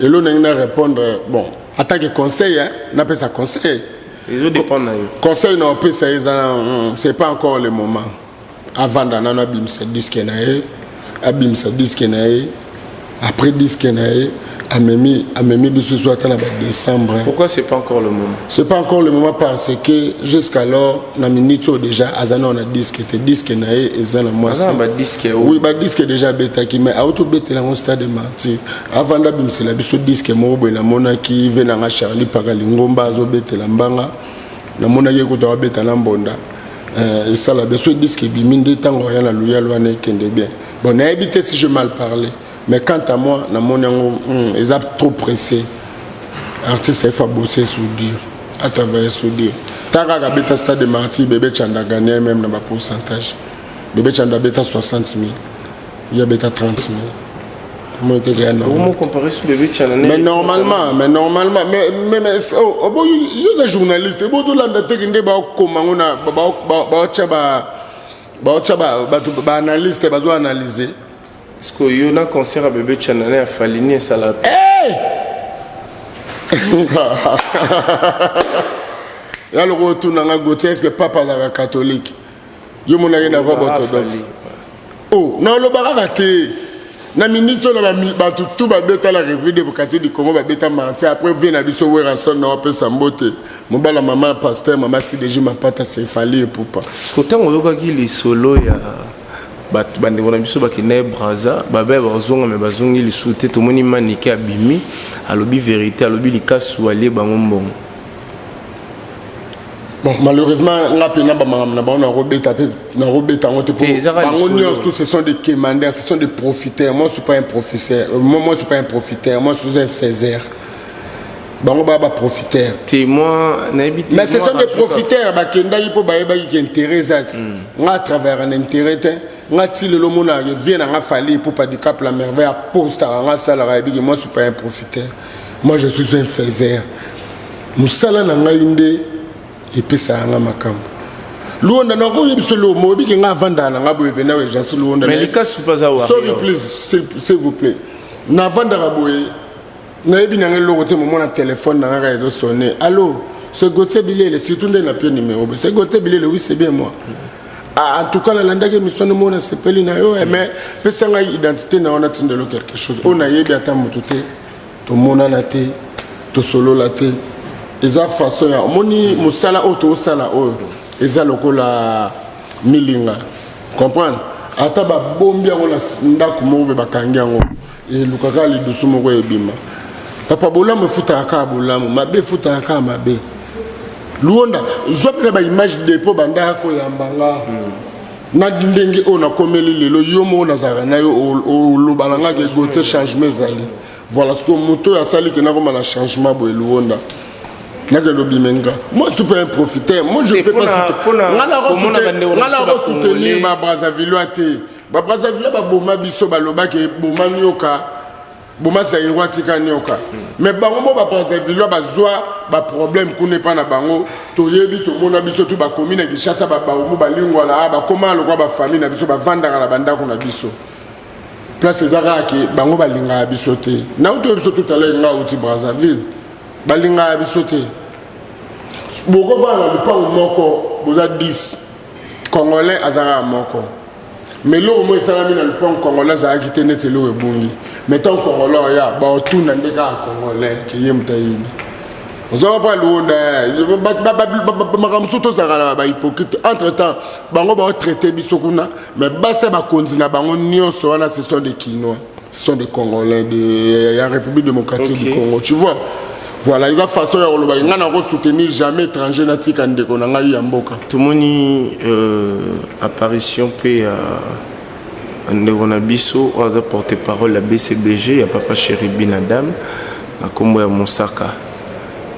elo ndenge na répondre. Bon, en tant que conseil, hein, napesa conseil.
Ezodépendre na yo.
Conseil na opesa ye eza: c'est pas encore le moment. Avanda nano, abimisa disque na ye, abimisa disque na ye. Après disque na ye, amemi biso so ata na badécembre.
Pourquoi c'est pas encore le moment?
C'est pas encore le moment parce que jusqu'alors, na minute oyo déjà, aza nao na disque te. Disque na ye eza na mwasi.
Badisque.
Oui, badisque déjà abetaki, mais auti obetela yango Stade Martyr. Avanda, abimisela biso disque moko boye. Namonaki ve nanga Charlie Paka Lingomba azobetela mbanga, namonaki ekuta abeta na mbonda. Esala bien so disque ebimi nde ntango aya na luyalo wana ekende bien. Bon, nayebi te si je mal parlé, mais quant à moi, namoni yango eza trop pressé. Artiste efa bosser sur dur, atravailler sur dur. Ta kaka abeta Stade de Martyr, Bébé Chanda gagné même na bapourcentage. Bébé Chanda abeta 60 000, ye abeta 30 000. Moi te kaya.
Comment comparer sur Bébé Chanda?
Mais normalement, mais normalement, mais oh, oh, bo yo za journaliste, bo tolanda te nde bakoma ngo na baotya ba baotya bato baanalyste bazo analyser.
Parce que yo na concert ya Bébé Chanda na ya Fally, nini esala?
Hey! Ya loko otunanga, Gautier, est ce que papa azalaka catholique? Yo monaki na robe orthodoxe. Oh, naloba kaka te, na miniti oyo, na bato tu babeta la République démocratique du Congo, babeta Martyr. Après vie na biso Werrason, na wapesa mbote, mobala mama pasteur, mama Cdg Mapata, c'est Fally Ipupa.
Parce que ntango oyokaki lisolo ya bato, bandeko na biso bakenda ye Braza, babe bazonga, me bazongi lisusu te. Tomoni Manike abimi, alobi vérité, alobi likasu alie bango mbongo.
Bon, malheureusement, nga mpe na bamakambo na bango, nakobeta mpe nakobeta yango te, po
Te, ezaka
bango
lisolo.
nyonso, tous ce sont des quémandeurs, ce sont des profiteurs. Moi, je suis pas un professeur. Moi, je suis pas un profiteur, moi, je suis un faiseur. Bango baa baprofiteur.
Te, moi nayebi te.
Mais ce
moi,
sont des
rajoute-
profiteurs. Bakendaki mpo bayebaki ke intérêt eza ti. Nga travaillaka na intérêt te. Nga ti lelo monaka vie na nga, Fally Ipupa du Cap la Merveille apostaka nga, asalaka, yebiki. Moi, je suis pas un profiteur, moi, je suis un faiseur. Mosala na ngai nde epesaka nga makambo. Luonda, nakoyebi biso lomo, oyebiki nga avandaka na nga boye penda Jansi Luonda.
Mais likasu mpe aza
Sorry,
warrior.
please, s'il vous plaît, navandaka boye, nayebi nanga eloko te. Momona telefone na nga kaka ezosonne: "Allo, c'est Gautier Bilele." Surtout nde na pie numéro boye: "C'est Gautier Bilele?" "Oui, c'est bien moi." "Ah, en tout cas, nalandaki émission no, mona sepeli na yo, mais pesa ngai identité na wana, tindelo quelque chose." Oyo nayebi ata motu te, tomonana te, tosolola te. Eza façon ya omoni mosala oyo toosala oyo. eza lokola milinga, comprendre? Ata babombi yango na ndako moko mpe bakangi yango, elukaka lidusu moko ebima. Papa, bolamu efutaka kaka bolamu, mabe efutaka kaka mabe. Luonda, zwa mpe na baimage depo bandaka koyamba nga na ndenge oyo nakomeli lelo. Yo moko nazalaka na yo, oloba na nga ke Gautier, changement ezali. Voilà, sikoyo moto oyo asali ke nakoma na changement boye, Luonda, nakende obima nga. Moi, je suis pas un profiteur. Moi, je peux pas. Nga nakosoutenir Babrazzavillois te. Babrazzavillois baboma biso, balobaki boma nioka, boma Zaïrois, tika nioka. Mais bango mo Babrazzavillois bazwa baproblème kuna epa na bango. Toyebi, tomona biso tu bakomi na Kinshasa, babaomo balingwala, bakóma lokwa bafamille na biso, bavandaka na bandako na biso. Place eza kaka ke bango balingaka biso te. Nauti oyo biso totala, nga auti Brazzaville, balingaka biso te. Bokovanda na lupango moko, boza 10 Congolais, aza kaka moko. Mais eloko moko esalami na lupango, Congolais azalaki te, neti eloko ebungi. Mais ntango Congolais oya, baotuna nde kaka Congolais ke ye moto ayibi. Ozwaka mpo Aluonda, makambo mosusu tozalaka na bahypocrite. Entre temps, bango baotraite biso kuna, mais basi ya bakonzi na bango nyonso wana, ce sont des Kinois, ce sont des Congolais de ya République démocratique du Congo, tu vois? Voilà, eza façon ya koloba ngai nakosoutenir jamais étranger, natika ndeko na ngai ya mboka.
Tomoni apparition mpe ya ndeko na biso oyo aza porte parole ya BCBG ya Papa Chéri Binadam na nkombo ya Mosaka.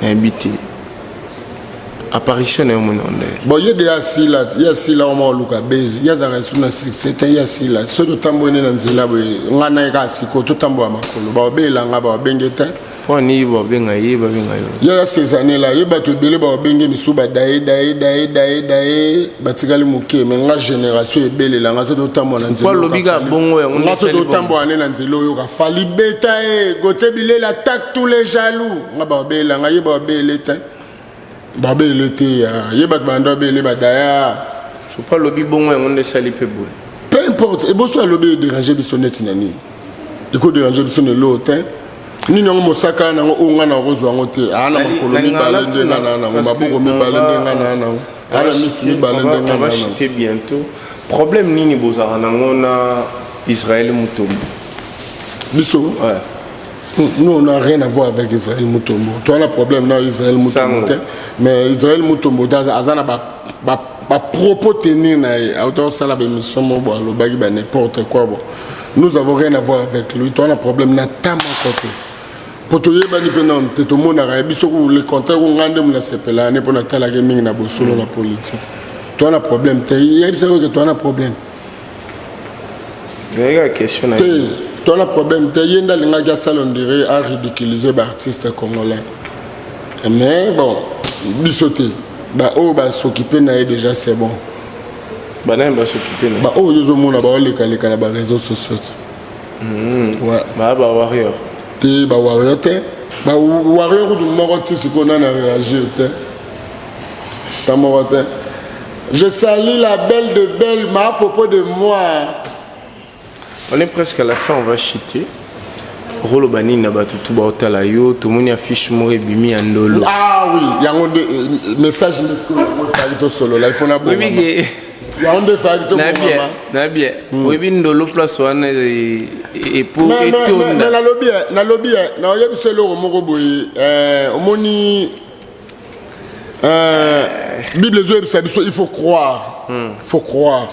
Nayebi te, apparition na yo, moni nde?
Bon, ye de asila, ye asila oma oluka base, ye azalaka esu na succès te. Ye asila. Soki totamboli nde na nzela boye, ngai na ye kaka sikoyo totambola makolo, baobelanga, baobenge te.
Mpo ani babenga ye, babenga yo?
Ye ya ces années là, ye bato ebele baobenge misu, badaye daye daye daye daye, batikali moke. Mais nga, génération ebelelanga. So totambola na
Po alobi kaka bongo, yango
nga so totambola nde na nzela, oyoka Fally beta ye, Gautier Bilela attaque tous les jaloux. Nga baobelelanga, ye baobele te, babele te. Ye bato banda babele badaya.
So po alobi bongo, yango nde esali mpe boye.
Peu importe, eboso alobi, edérange biso neti na nini? Ekodérange biso na eloo te. Nini yango mosaka nango oyo ngai nakozwa yango te? Aa na makolo mibale nde nga na nango, maboko mibale nde nga na nango, aa na misu mibale nde nga na nango.
Bientôt, problème nini bozalaka nango na Israël Mutombo?
Biso?
Ouais.
Nous, on n'a rien à voir avec Israël Mutombo. Toi, on a problème na Israël Mutombo te. Mais Israël Mutombo aza na ba ba propos tenir na ye, auta osala ba émission moko bo alobaki ba n'importe quoi. Bon, nous avons rien à voir avec lui. Toi, on a problème na ta moko te. Po toyebani mpe nano te, tomonaka ye biso. Le contraire, ko ngai nde mo nasepela ne mpo natalaki mingi na bosolo na politique. Toi, na problème te. Yebisaki ke toi na problème.
Ezalaki question na
te. Toi na problème te. Ye nde alingaki asala, on dirait aridiculiser baartiste congolais. Mais bon, biso te. Baoyo basokipe na ye déjà, c'est bon.
Banani basokipe na?
Baoyo ozomona baolekaleka na baréseau sociaux te. Ouais.
Baa bawarrior?
Te, bawarrior te. Bawarrior kutu moko ti sikoyo nani aréagir te, ta moko te. Je salue la belle de belle ma à propos de moi.
On est presque à la fin, on va chuter. Roloba nini na bato tu baotala yo? Tomoni affiche moko ebimi ya Ndolo.
Ah oui, yango nde message nde sikoyo yango efaki tosolola. Ifo na
oyebi ke
yango nde efaki tobongama.
Na bien, oyebi Ndolo, place wana epo etonda.
Nalobi, nalobi, naoyebi so eloko moko boye. Omoni, Bible ezoyebisa biso il faut croire, il faut croire.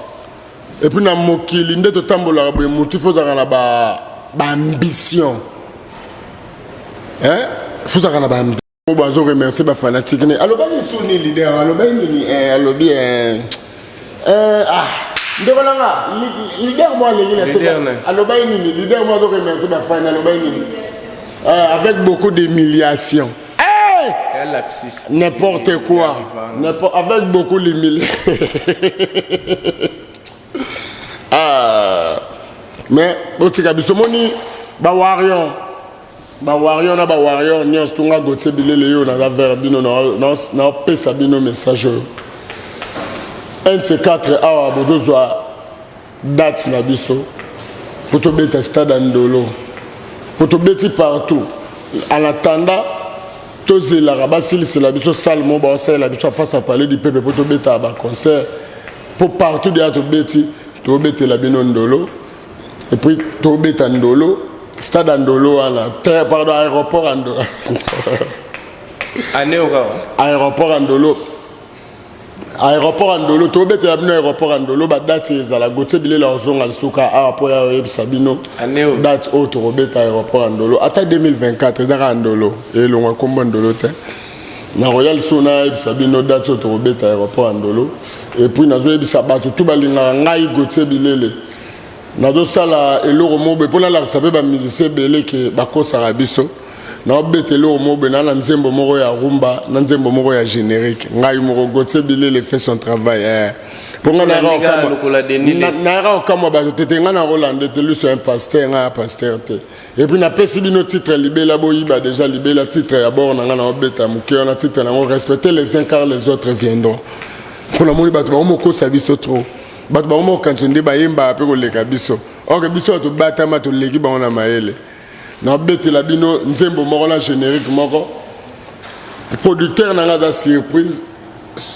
Et puis na mokili nde totambolaka boye, motu faut ozalaka na baambition, faut ozalaka na baambition. Bazo remercier bafanatike ne. Alobaki suni leader, alobaki nini? Alobi ah, ndeko nanga leader mo alengi na te. Alobaki nini leader mo azo remercier bafani? Alobaki nini? Avec beaucoup d'humiliation. N'importe quoi. Avec beaucoup d'humiliation. Ah, mais botika biso. Moni bawarrior, bawarrior na bawarrior nyonso, tunga Gautier Bilele oyo naza vers bino, naopesa bino message oyo. 1 c 4 awa bozozwa date na biso po tobeta stade ya Ndolo, po tobeti partout. En attendant, Tozelaka basilisela biso salle moko baosalela biso face à palais du peuple mpo tobetaka baconcert mpo partout deya tobeti, tobetela bino ndolo et puis tobeta ndolo stade ya ndolo wana, pardon, aéroport ya ndolo.
Année oyo kaka?
Aéroport ya ndolo, aéroport ya ndolo, tobetela bino aéroport ya ndolo. Badate ezala, Gautier Bilela ozonga lisuka awa mpo ya oyebisa bino
Année oyo.
date oyo tokobeta aéroport ya ndolo. Ata 2024 eza kaka ndolo, elongwa nkombo ndolo te. Nakoya lisusu nayebisa bino date oyo tokobeta aéroport ya ndolo. Et puis nazoyebisa bato tu balingaka ngai Gautier Bilele, nazosala eloko moko boye mpo nalakisa mpe bamusicien ebele ke bakosaka biso. Naobeta eloko moko boye na nzembo moko ya rumba, na nzembo moko ya générique. Ngai moko Gautier Bilele fait son travail, eh. Mpo ngai
Ndenge lokola Denis Lessie.
Nayaka kokamwa bato te te. Ngai nakolanda te luso un pasteur, ngai ya pasteur te. Et puis napesi bino titre libela, boyiba déjà libela titre ya bord na ngai. Naobeta moke wana, titre nango "Respectez les uns car les autres viendront", mpo namoni bato bango mokosa biso trop. Bato bango mokanisi nde bayembaka mpe koleka biso, or biso bato batama toleki bango na mayele. Nabetela bino nzembo moko na générique moko. Producteur na ngai aza surprise,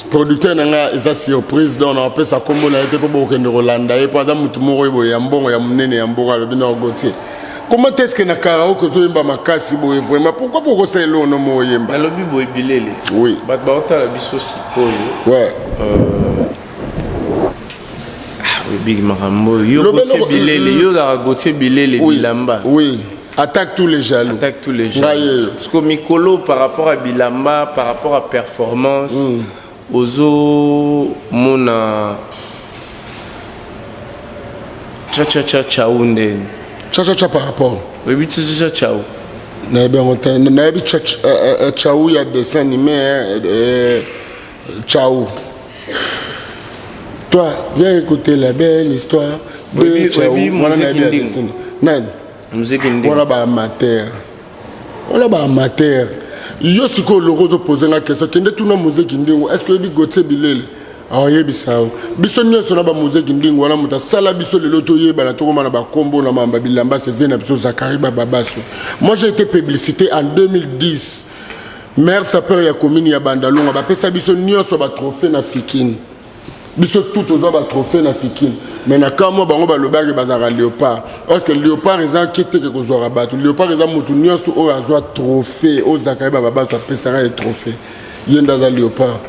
producteur na ngai eza surprise, donc napesa nkombo na ye te mpo bokende kolanda ye, mpo aza motu moko oyo boye ya mbongo ya monene ya mboka. Alobi na Gautier, comment est ce que na karaoke ozoyemba makasi boye? Vraiment, pourquoi bokosala eloko no mo oyemba?
Nalobi boye, Bilele.
Oui.
Bato baotala biso sikoyo. Oyebi makambo oyo yo Gautier Bilele, yo ozalaka Gautier Bilele bilamba.
Oui, attaque tous les jaloux.
Attaque tous les
Ngai
jaloux.
oyo.
Parce que mikolo, par rapport à bilamba, par rapport à performance, ozomona cha cha cha chau ndeni?
Cha cha cha par rapport
Oyebi cha cha cha chau?
Nayebi yango te. Nayebi chau ya dessin animé, chau, toi viens écouter la belle histoire de chau.
Oyebi
Wana
Muziki
nayebi ya
Ndingu?
dessin nani?
Muziki ndingu.
Wana baamateur, wana baamateur. Yo sikoyo loko ozopose nga question, kende tuna Muzeki Ndingu: est ce que oyebi Gautier Bilele? Aoyebisa yo. Biso nyonso na bamuzeki ndingu wana, moto asala biso lelo toyebana, tokoma na bakombo na mamba bilamba, seve na biso Zakari Bababaso. Moi, j'ai été publicité en 2010, maire sapeur ya commune ya Bandalunga. Bapesa biso nyonso batrophée na Fikine, biso tout tozwa batrophée na Fikine. Mais na kamwa, bango balobaki bazalaka léopard, parce que léopard eza keteke kozwaka bato. Léopard eza motu nyonso oyo azwa trophée oyo Zakari Bababaso apesaka ye trophée, ye nde aza léopard.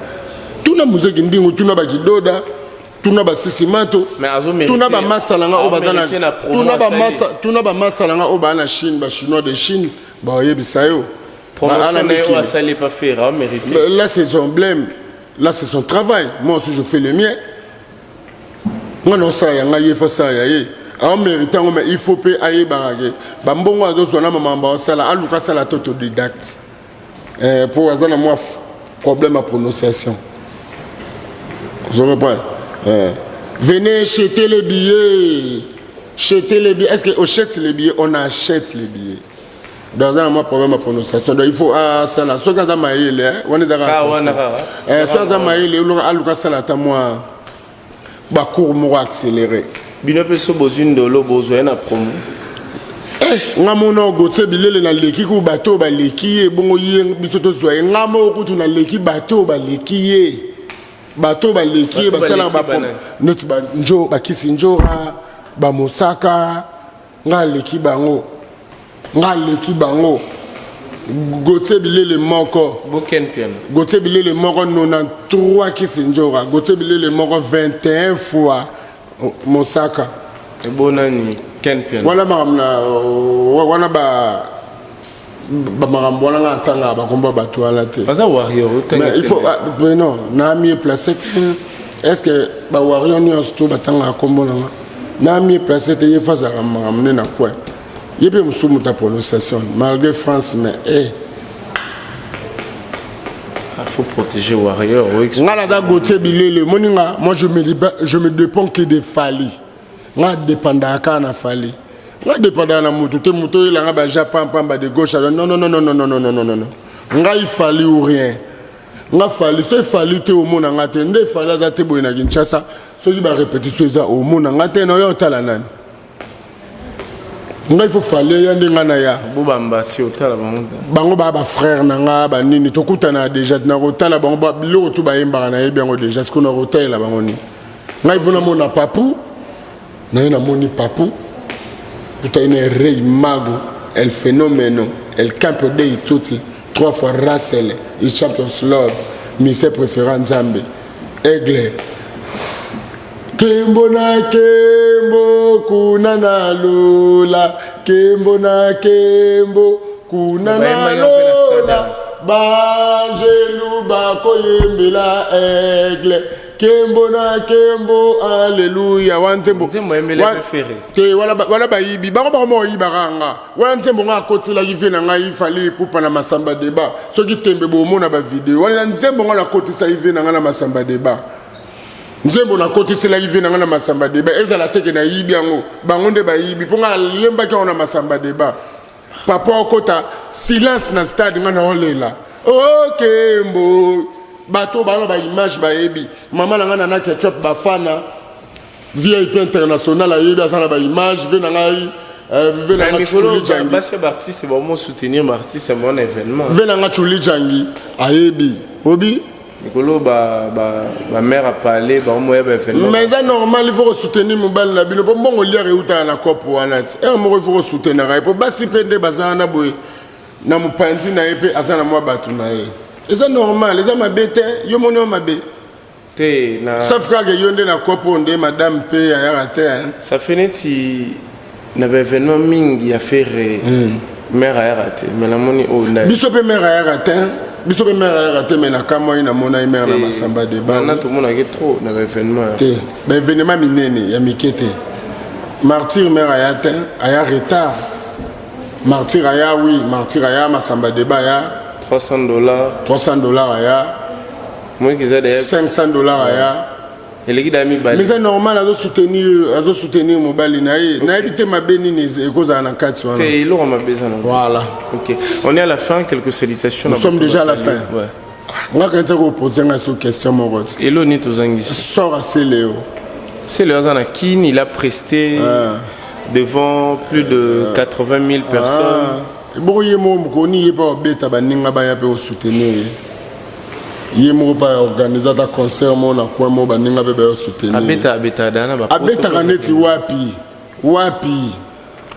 Tuna Muzeki Ndingu, tuna bakidoda, tuna basisimato,
Mais azo mérité-
tuna bamasa na nga oyo baza
azo mérité na promo
tuna
asali.
bamasa, tuna bamasa na nga oyo baa na Chine, bachinois de Chine, baoyebisa yo.
Promotion
Ana
na ye oyo
mikili.
asali epa Ferre, amérité.
Là, c'est son emblème, là, c'est son travail. Moi aussi, je fais le mien. Nga na osala ya ngai, ye fo asala ya ye. Aomérite yango, mais il faut mpe ayebaka ke bambongo azozwa na mamamba osala, aluka asala to autodidacte, mpo aza na mwa problème ya prononciation. Ozo comprendre? Venez acheter les billets, acheter les billets. Est-ce que achète les billets? On achète les billets. Donc aza na mwa problème ya prononciation, donc il faut asala, soki aza mayele, wana eza
Kaka wana kaka.
Soki aza mayele, aluka asala ata mwa bacours moko accéléré.
Bino mpe so bozwi ndolo, bozwa ye na promo.
Nga mona Gautier Bilele, naleki ku bato oyo baleki ye, bongo ye biso tozwa ye. Nga moko kutu naleki bato oyo baleki ye, bato oyo baleki ye.
Bato
basalaka
baleki banani?
Neti banjo bakisi njora, bamosaka, nga aleki bango, nga aleki bango. Gautier Bilele moko.
Boken Piano.
Gautier Bilele moko 93 kisi njora, Gautier Bilele moko 21 fois mosaka.
Ebonani Ken Piano?
Wana makambo na wana, ba bamakambo wana, nga ntanga bakomba bato wana te.
Baza warrior.
Mais il faut, ah, mais non, na mieux placé te. Est ce que bawarrior nyonso to batangaka nkombo nanga? Na mieux placé te. Ye fa azalaka makambo nde na coin, ye mpe mosusu moto ya prononciation malgré France, mais eh.
Ah, faut protéger warrior.
Nga naza Gautier Bilele, omoni nga, moi je me dépends que de Fally. Nga dépendaka kaka na Fally, nga dépendaka na motu te. Motu oyelanga baja pampamba de gauche à droite, non, non, non, non, non, non, non, non, non, non. Ngai Fally ou rien. Nga Fally, so efali te, omona nga te. Nde efali aza te boye na Kinshasa, soki barépétition eza, omona nga te. Na oyo otala nani? Ngai faut Fally ya nde ngai na ya.
Bobamba si otala bango.
Bango ba ba frère na nga ba nini tokutana déjà na kotala bango ba biloko tout bayembaka na yebi yango déjà ce qu'on a kotalela bango ni. Ngai faut namona Papu na ye namoni Papu kutani na Rey Mago El Fenomeno El Campo dei Tutti trois fois Russell il Champions Love ministère préférant Nzambe Aigle Kembo na kembo kuna na lola kembo na kembo kuna na lola banjelu bakoyembela aigle kembo na kembo aleluya wa nzembo te wana bayibi bango bango moyibaka nga wana nzembo nga akotelaki vie na ngai Fally Ipupa na Masamba Débat soki tembe bomona bavideo wana nzembo nga nakotisaki vie na ngai na Masamba Débat nzembo nakotiselaki vie na ngai na Masamba Débat ezala teke nayibi yango bango nde bayibi mpo ngai nayembaki yango na Masamba Débat papa okota silence na stade ngai naolela okembo bato bana baimage bayebi mama na ngai nana ketchup bafana VIP international ayebi aza na baimage vie na ngai vie na ngai Chuli Jangi
basi ya baartiste bamo soutenir baartiste ya mona événement
vie na ngai Chuli Jangi ayebi obi
mikolo bamare apale bamoya baévénement.
Mais eza normal, il faut kosoutenir mobali na bino mpo mbongo liaka eutaka na cope wana ti ere moko il faut kosoutenaka ye mpo basi mpe nde baza wana boye na mopanzi na ye mpe aza na mwa bato na ye. Eza normal, eza mabe te. Yo moni yo mabe
te na
sauf kaka yo nde na cope oyo nde madame mpe ayaka te, hein.
Ça fait neti na baévénement mingi ya Ferre mare ayaka te, mais namoni oyo nda
Biso mpe mare ayaka te, biso mpe mare ayaka te, mais nakamwa ye namona ye mare na Masamba Débat.
Na tomonaki trop na baévénement.
Te, baévénement minene ya mike te. Martyr mare aya te, aya retard. Martyr aya, oui, Martyr aya, Masamba Débat aya.
300 $.
300 $ aya.
Moki eza deya.
500 $ aya.
Eleki da mibale.
Mais eza normal, azosoutenir mobali na ye. Nayebi te mabe nini ekozala na kati wana.
Te, eloko mabe eza na
Voilà.
Ok, on est à la fin, quelques salutations.
Nous
na
sommes
bato
déjà à la
batali.
fin.
Ouais.
Nga kanisa kopose ngai so question moko ti.
Elo nini tozangisi?
Sort ase Leo.
C'est le aza na Kine, il a presté devant plus de 80 000 personnes.
Eboko ye moko mokoni ye mpe obeta baninga baya mpe osoutenir ye. Ye moko mpe aorganize ata concert moko na coin moko, baninga mpe baya osoutenir.
Abeta, abeta dana ba
Abetaka neti wapi wapi?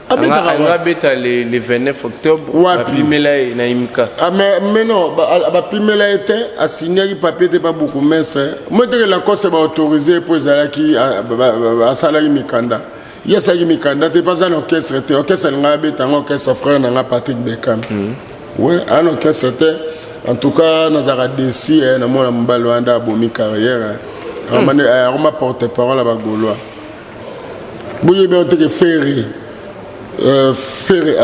Abetaka
anga
wapi?
Abeta le 29 octobre.
Wapi?
Bapimela ye na Imka.
Ah, mais non, bapimela ye te, asignaki papier te pa bourgmestre mo teke Lacoste baautorise mpo ezalaki asalaki mikanda. Ye asalaki mikanda te mpo aza na orchestre te. Orchestre alinga abeta yango orchestre frère na nga Patrick Bekam. Ouais, aa na orchestre te. En tout cas nazalaka déçu na mwana mobali wana nde abomi carrière akoma porte parole ya bagaulois. Boyebi yango teke Ferre Ferre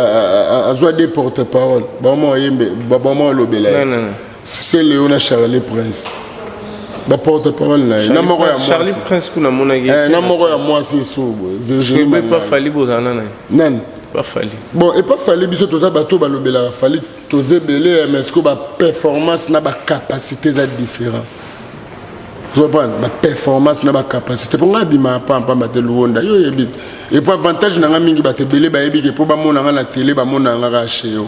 azwa deux porte parole bama oyembe bama olobela ye.
Non, non, non.
C'est Léo na Charlie Prince baporte parole na ye na moko ya
Charlie
mwasi.
Prince kuna amonaki.
Na moko ya mwasi esu boye Virginie
pa
Mangala.
Fally bozala na nani?
Nani?
Pa Fally.
Bon, epa Fally biso toza bato oyo balobelaka Fally toza ebele, mais sikoyo baperformance na bacapacité eza différent. Ozopana baperformance na bacapacité mpo ngai abimaka pampamba te. Luwonda yo oyebi te. Et puis avantage na nga mingi, bato ebele bayebi ke mpo bamona nga na télé bamona nga kaka chez yo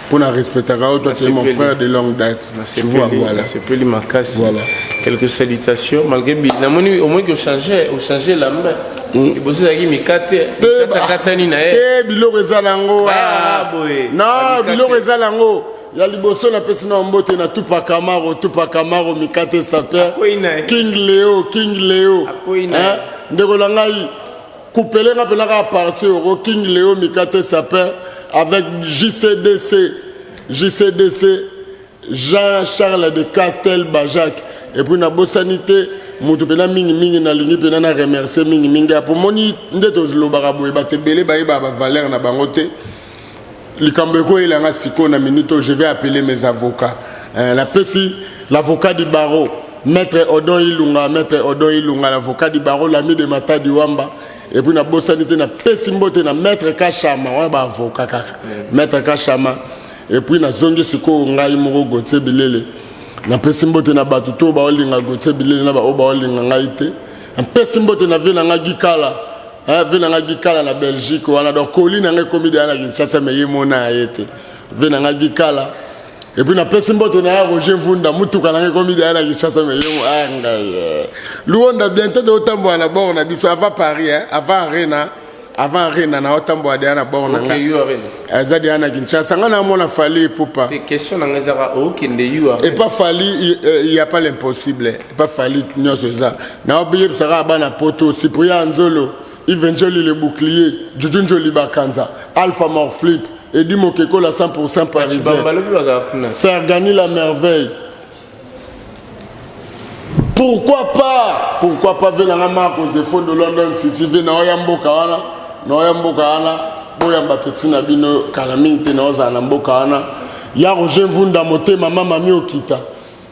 mpo na respectaka yo. Toi, t'es mon
Nasepeli.
frère de longue date, tu vois, voilà.
Nasepeli makasi.
Voilà.
Quelques salutations malgré namoni au moins que ochange lamba liboso ezalaki mikate katakatani na ye.
Te, biloko eza nango.
Ah, boye.
Non.
Mikate.
Biloko eza nango ya liboso napesi na mbote na Tupa Kamaro, Tupa Kamaro mikate saper.
Akwei na ye.
King Leo, King Leo.
Akwei na ye.
Hein? Ndeko na ngai kupele nga mpena kaka parti oko King Leo mikate saper avec JCDC, JCDC Jean Charles de Castel Bajac. Et puis nabosani te moto mpena mingimingi nalingi mpena na remercie mingimingi apo moni nde tolobaka boye bato ebele bayebaka bavaleur na bango te. Likambo ekoyelanga sikoyo na minute oyo, je vais appeler mes avocats. Napesi l'avocat du barreau, maître Odon Ilunga, maître Odon Ilunga, l'avocat du barreau, l'ami de Matadi Wamba. Et puis nabosani te napesi mbote na maître Kachama wana baavocat kaka maître Kachama. Et puis nazongi sikoyo ngai moko Gautier Bilele, napesi mbote na bato to baolinga Gautier Bilele na baoyo baolinga ngai te. Napesi mbote na vie na ngai Gikala. Vie na nga Gikala na Belgique wana, donc colis na nga ekomi deya na Kinshasa, mais ye mona ye te. Vie na nga Gikala. Et puis napesi mbote na ya Roger Mvunda, mutuka na nga ekomi deya na Kinshasa, mais ye ah ngai. Luonda bientôt totambola na bord na biso avant Paris, hein, avant Arena. Avant Arena na otambola deya na bord na nga.
Okay, Arena.
Eza deya na Kinshasa, nga na mona Fally Ipupa.
Te question na nga ezaka okende U Arena.
Et pas Fally, il y a pas l'impossible. Et pas Fally nyonso eza. Na obiyebisaka bana poto, Cyprien Nzolo, Yves Njoli le bouclier, Juju Njoli Bakanza, Alpha Morflip, Eddy Mokekola 100% parisien. Fergani la merveille. Pourquoi pas? Pourquoi pas venanga Marco Zefo de London City ve na oya mboka wana, na oya mboka wana, boyamba petit na bino kala mingi te na ozala na mboka wana. Ya Roger Mvunda motema mama mi okita.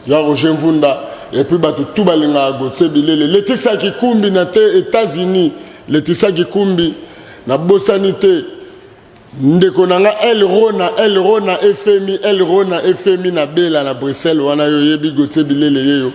Ya Roger Mvunda et puis bato tout balingaka Gauthier Bilele. Laetitia Kikumbi na te États-Unis. Laetitia Kikumbi na bosani te. Ndeko na nga El Rona, El Rona FMI, El Rona FMI na Bela na Bruxelles wana yo yebi Gauthier Bilele yeyo.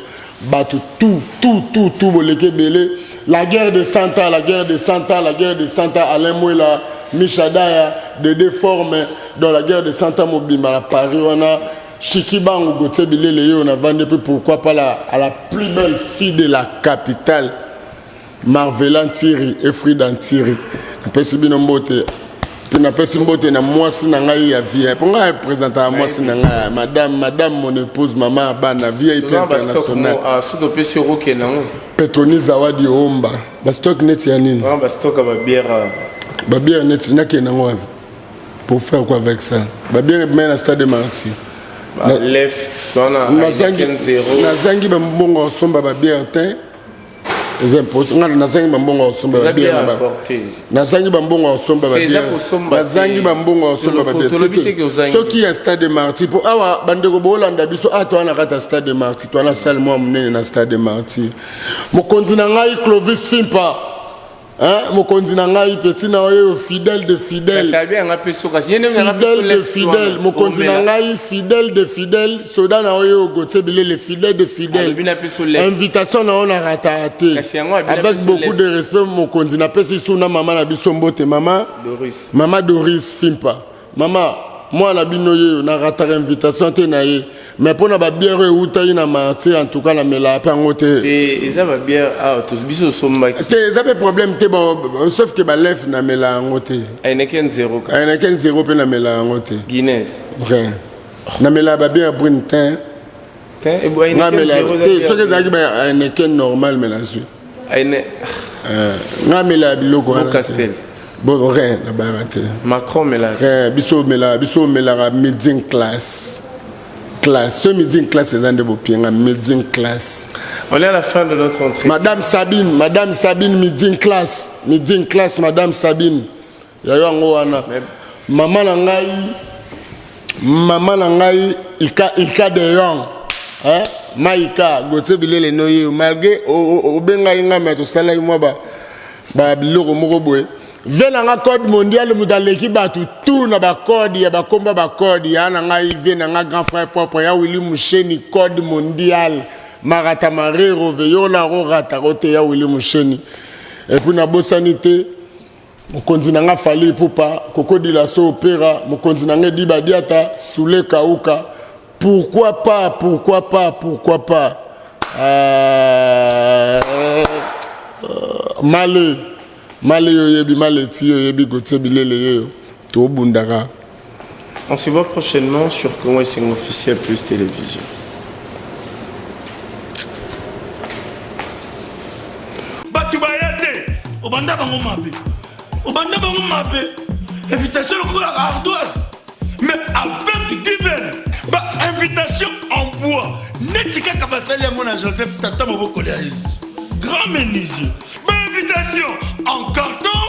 Bato tout tout tout tout boleke ebele. La guerre de 100 ans, la guerre de 100 ans, la guerre de 100 ans, Alain Mwela, Micha Daya, Dede Forme dans la guerre de 100 ans mobimba na Paris wana. Chiki Bangu Gauthier Bilele yeyo na vande puis pourquoi pas la, à la plus belle fille de la capitale. Marvela Ntiri et Frida Ntiri. Napesi bino mbote. Puis napesi mbote na mwasi na ngai ya vie. Mpo ngai représentaka mwasi na ngai, madame, madame mon épouse, mama ya bana, VIP international.
Soki topesi yo okokende yango.
Petroni Zawadi Omba. Ba stock neti ya nini?
Ba stock ya ba bière.
Ba bière neti nakende yango wapi? Pour faire quoi avec ça? Ba bière ebimai na stade de Martyrs.
Ba left, toana
nazangi ba mbongo osomba ba bière te. Eza impossible. Nga nazangi ba mbongo ya kosomba ba bière na ba nazangi ba mbongo ya kosomba ba bière. Nazangi ba mbongo ya kosomba ba bière. Soki ya stade de Martyrs po awa bandeko bolanda biso a toa na kati ya stade de Martyrs, toa na salle mwa monene na stade de Martyrs. Mokonzi na ngai Clovis Fimpa, hein, mokonzi na ngai petit na oyo fidèle de fidèle, fidèle de fidèle, mokonzi na ngai fidèle de fidèle, soda na oyo Gauthier Bilele fidèle de fidèle, invitation na oyo na rata te, avec beaucoup de respect mokonzi napesi su na mama na biso mbote, mama
Doris,
mama Doris Fimpa, mama mwana bino yeyo na rataka invitation te na ye. Mais pona ba bière oyo eutaki na Martyr, en tout cas na melaka pe yango te.
Te eza ba bière awa to biso osombaki.
Te eza pe problème te, bon, sauf que ba lef na mela yango te.
Heineken zéro kasi.
Heineken zéro pe na mela yango te.
Guinness.
Rien. Na mela ba bière brune te.
Te e bo Heineken zéro.
Te soki ezalaki ba Heineken normal mais nazui.
Aine.
Nga mela biloko wana.
Castel.
Bon rien na bara te.
Macron mela.
Rien biso mela biso melaka midi classe. Classe. Ce midi classe eza nde bopienga midi classe.
On est à la fin de notre entretien.
Madame Sabine, Madame Sabine midi classe, midi classe Madame Sabine. Ya yo yango wana. Mama na ngai, mama na ngai Ika Ika de Jong. Hein? Maïka, Gauthier Bilele no ye malgré obengai nga mais tosalaki mwa ba ba biloko moko boye. Vie na nga code mondial moto aleki bato tout na ba code ya bakomba ba code ya na ngai vie na nga grand frère propre ya Willy Musheni code mondial marata marero veyola rorata rote ya Willy Musheni. Et puis nabosani te mokonzi na nga Fally Ipupa, Koko Dilaso Opera, mokonzi na nga Edi Badiata, Soule Kauka. Pourquoi pas, pourquoi pas, pourquoi pas Male, Male yo yebi, Male ti yo yebi, Gauthier Bilele yeyo, tobundaka.
On se voit prochainement sur Congo Esengo Officiel Plus Télévision.
Bato baya te, obanda bango mabe, obanda bango mabe, invitation lokola ardoise, mais avec Given, ba invitation en bois, neti kaka basali yango na Joseph tata mobokoli ya Yesu, grand menuisier, ba invitation en carton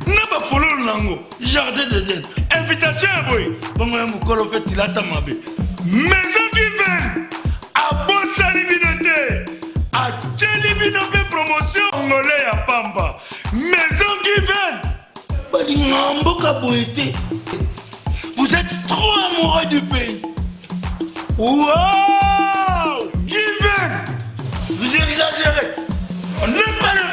na ba fololo nango. Jardin d'Eden, invitation ya boye bongo ya mokolo mpe tilata mabe. Maison Given abosani bino te, atieli bino mpe promotion ngole ya pamba. Maison Given balingaka mboka boye te. Vous êtes trop amoureux du pays. Wow! Given! Vous exagérez. On n'aime pas le